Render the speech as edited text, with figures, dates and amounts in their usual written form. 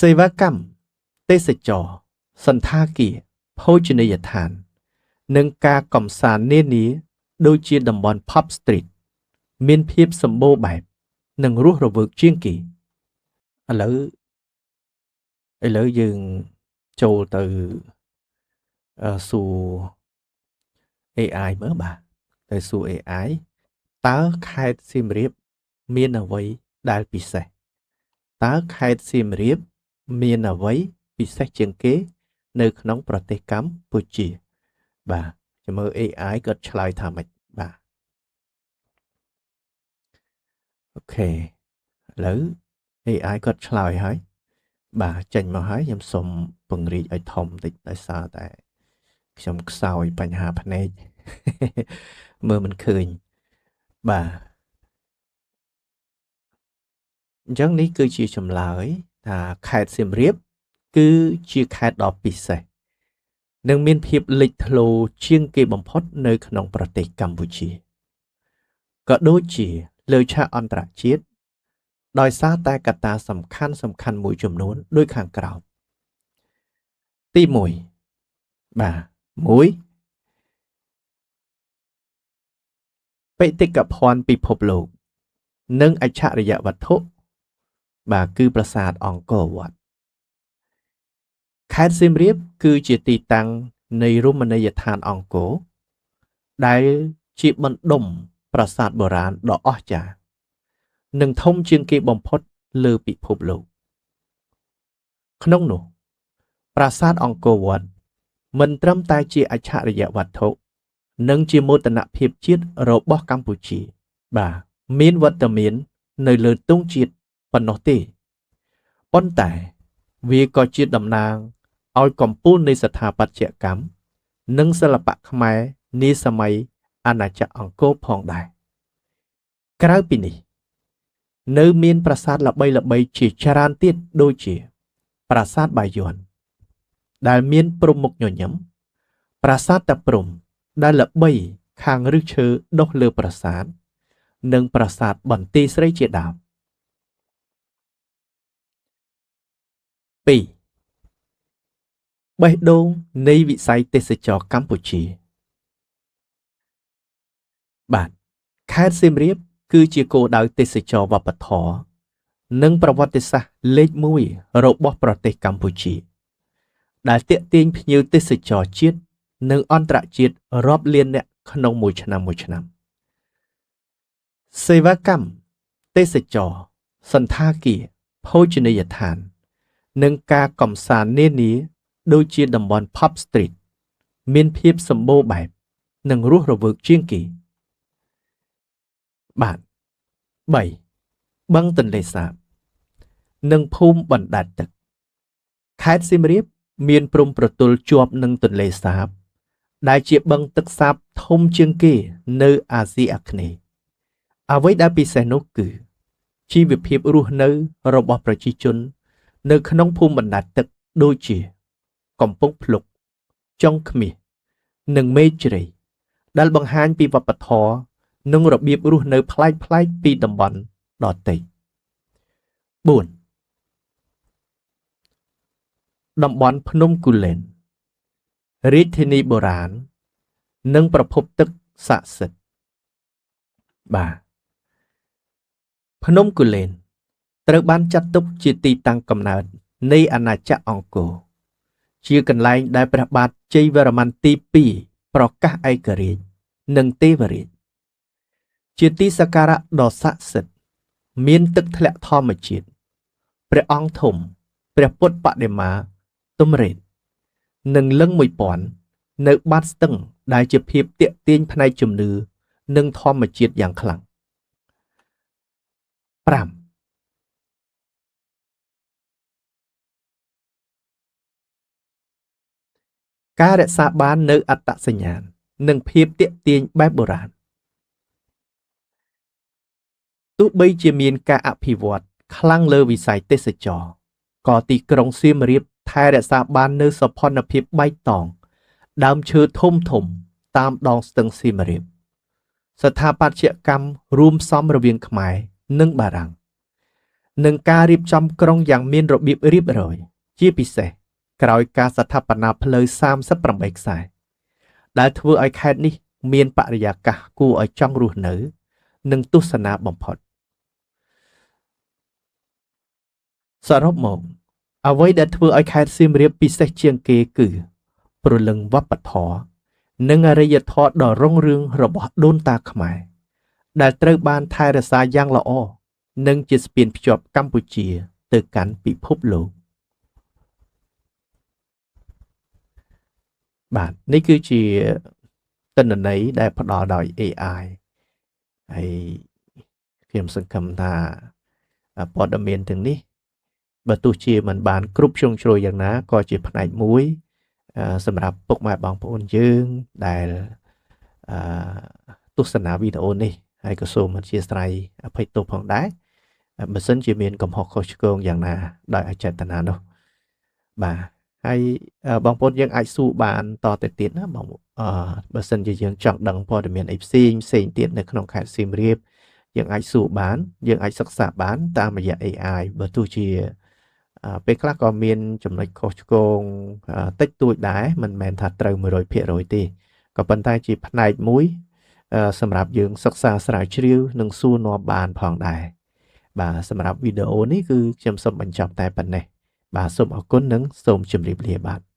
សេវាកម្មទេសចរណ៍សណ្ឋាគារភោជនីយដ្ឋាន និងការកំសាន្តនានាដូចជាតំបន់ Pub Street មានភាពសម្បូរបែបនិងរស់រវើកជាងគេឥឡូវឥឡូវយើងចូលទៅសួរ AI មើលបាទទៅសួរ AI តើខេត្តសៀមរាបមានអ្វីដែលពិសេសតើខេត្តសៀមរាបមានអ្វីពិសេសជាងគេ នៅក្នុងប្រទេសកម្ពុជាបាទចាំមើល AI គាត់ឆ្លើយថាម៉េចបាទ OK ឥឡូវ AI គាត់ឆ្លើយហើយបាទចេញមកហើយខ្ញុំសូមពង្រីកឲ្យធំតិចដោយសារតែខ្ញុំខ្សោយបញ្ហាភ្នែកមើលមិនឃើញបាទអញ្ចឹងនេះគឺជាចម្លើយថាខេត្តសៀមរាបគឺជាខេត្តដ៏ពិសេសនិងមានភាពលេចធ្លោជាងគេបំផុតនៅក្នុងប្រទេសកម្ពុជាក៏ដូចជាលើឆាកអន្តរជាតិដោយសារតែកត្តាសំខាន់ៗមួយចំនួនដូចខាងក្រោមទី1បាទ1បេតិកភណ្ឌពិភពលោកនិងអច្ឆរិយវត្ថុបាទគឺប្រាសាទអង្គរវត្តខេត្តសៀមរាបគឺជាទីតាំងនៃរមណីយដ្ឋានអង្គរដែលជាបណ្ដុំប្រាសាទបុរាណដ៏អស្ចារ្យនិងធំជាងគេបំផុតលើពិភពលោកក្នុងនោះប្រាសាទអង្គរវត្តមិនត្រឹមតែជាអច្ឆរិយវត្ថុនិងជាមោទនភាពជាតិរបស់កម្ពុជាបាទមានវត្តមាននៅលើទង់ជាតិប៉ុណ្ណោះទេប៉ុន្តែវាក៏ជាតំណាងឲ្យកម្ពូលនៃស្ថាបត្យកម្មនិងសិល្បៈខ្មែរនាសម័យអាណាចក្រអង្គរផងដែរក្រៅពីនេះនៅមានប្រាសាទល្បីៗជាច្រើនទៀតដូចជាប្រាសាទបាយ័នដែលមានព្រំមុខញញឹមប្រាសាទតាព្រំដែលល្បីខាងឫសឈើដុះលើប្រាសាទនិងប្រាសាទបន្ទាយស្រីជាដើម2បេះដូងនៃវិស័យទេសចរណ៍កម្ពុជាបាទខេត្តសៀមរាបគឺជាគោលដៅទេសចរណ៍វប្បធម៌និងប្រវត្តិសាស្ត្រលេខ1របស់ប្រទេសកម្ពុជាដែលទាក់ទាញភ្ញៀវទេសចរជាតិនិងអន្តរជាតិរាប់លានអ្នកក្នុងមួយឆ្នាំមួយឆ្នាំសេវាកម្មទេសចរណ៍សណ្ឋាគារភោជនីយដ្ឋាននិងការកំសាន្តនានាដូចជាតំបន់ Pub Street មានភាពសម្បូរបែបនិងរស់រវើកជាងគេបាទ3បឹងទន្លេសាបនិងភូមិបណ្ដែតទឹកខេត្តសៀមរាបមានព្រំប្រទល់ជាប់នឹងទន្លេសាបដែលជាបឹងទឹកសាបធំជាងគេនៅអាស៊ីអាគ្នេយ៍អ្វីដែលពិសេសនោះគឺជីវភាពរស់នៅរបស់ប្រជាជននៅក្នុងភូមិបណ្ដែតទឹកដូចជាកំពង់ភ្លុកចុងឃ្មៀសនិងមេជ្រៃដែលបង្ហាញពីវប្បធម៌និងរបៀបរស់នៅប្លែកៗពីតំបន់ដទៃ4តំបន់ភ្នំគូលែនរាជធានីបុរាណនិងប្រភពទឹកស័ក្តិសិទ្ធិបាទភ្នំគូលែនត្រូវបានចាត់ទុកជាទីតាំងកំណើតនៃអាណាចក្រអង្គរជាកន្លែងដែលព្រះបាទជ័យវរ្ម័នទី2ប្រកាសឯករាជ្យនិងទេវរាជជាទីសក្ការៈដ៏ស័ក្តិសិទ្ធិមានទឹកធ្លាក់ធម្មជាតិព្រះអង្គធំព្រះពុទ្ធបដិមាទំរេតនិងលឹង1000នៅបាតស្ទឹងដែលជាភាពទាក់ទាញផ្នែកជំនឿនិងធម្មជាតិយ៉ាងខ្លាំង5ការរក្សាបាននូវអត្តសញ្ញាណនិងភាពទាក់ទាញបែបបុរាណទោះបីជាមានការអភិវឌ្ឍខ្លាំងលើវិស័យទេសចរណ៍ក៏ទីក្រុងសៀមរាបថែរក្សាបាននូវសោភណភាពបៃតងដើមឈើធំធំតាមដងស្ទឹងសៀមរាបស្ថាបត្យកម្មរួមផ្សំរវាងខ្មែរនិងបារាំង និងការរៀបចំក្រុងយ៉ាងមានរបៀបរៀបរយជាពិសេសក្រោយការស្ថាបនាផ្លូវ38ខ្សែដែលធ្វើឲ្យខេត្តនេះមានបរិយាកាសគួរឲ្យចង់រស់នៅ និងទស្សនាបំផុតសរុបមកអ្វីដែលធ្វើឲ្យខេត្តសៀមរាបពិសេសជាងគេគឺព្រលឹងវប្បធម៌និងអរិយធម៌ដ៏រុងរឿងរបស់ដូនតាខ្មែរដែលត្រូវបានថែរក្សាយ៉ាងល្អនិងជាស្ពានភ្ជាប់កម្ពុជាទៅកាន់ពិភពលោកបាទនេះគឺជាទិន្នន័យដែលផ្ដល់ដោយ AI ហើយខ្ញុំសង្ឃឹមថាព័ត៌មានទាំងនេះបើទោះជាមិនបានគ្រប់ជ្រុងជ្រោយយ៉ាងណាក៏ជាផ្នែកមួយសម្រាប់ពុកម៉ែបងប្អូនយើងដែលទស្សនាវីដេអូនេះហើយក៏សូមអធ្យាស្រ័យអភ័យទោសផងដែរបើសិនជាមានកំហុសខុសឆ្គងយ៉ាងណាដោយអចេតនានោះបាទហើយបងប្អូនយើងអាចសួរបានតទៅទៀតណាបងបើសិនជាយើងចង់ដឹងព័ត៌មានអីផ្សេងផ្សេងទៀតនៅក្នុងខេត្តសៀមរាបយើងអាចសួរបានយើងអាចសិក្សាបានតាមរយៈ AI បើទោះជាពេលខ្លះក៏មានចំណុចខុសឆ្គងតិចតួចដែរមិនមែនថាត្រូវ100%ទេក៏ប៉ុន្តែជាផ្នែកមួយសម្រាប់យើងសិក្សាស្រាវជ្រាវនិងសួរនាំបានផងដែរបាទសម្រាប់វីដេអូនេះគឺខ្ញុំសូមបញ្ចប់តែប៉ុណ្ណេះបាទសូមអរគុណនិងសូមជម្រាបលាបាទ។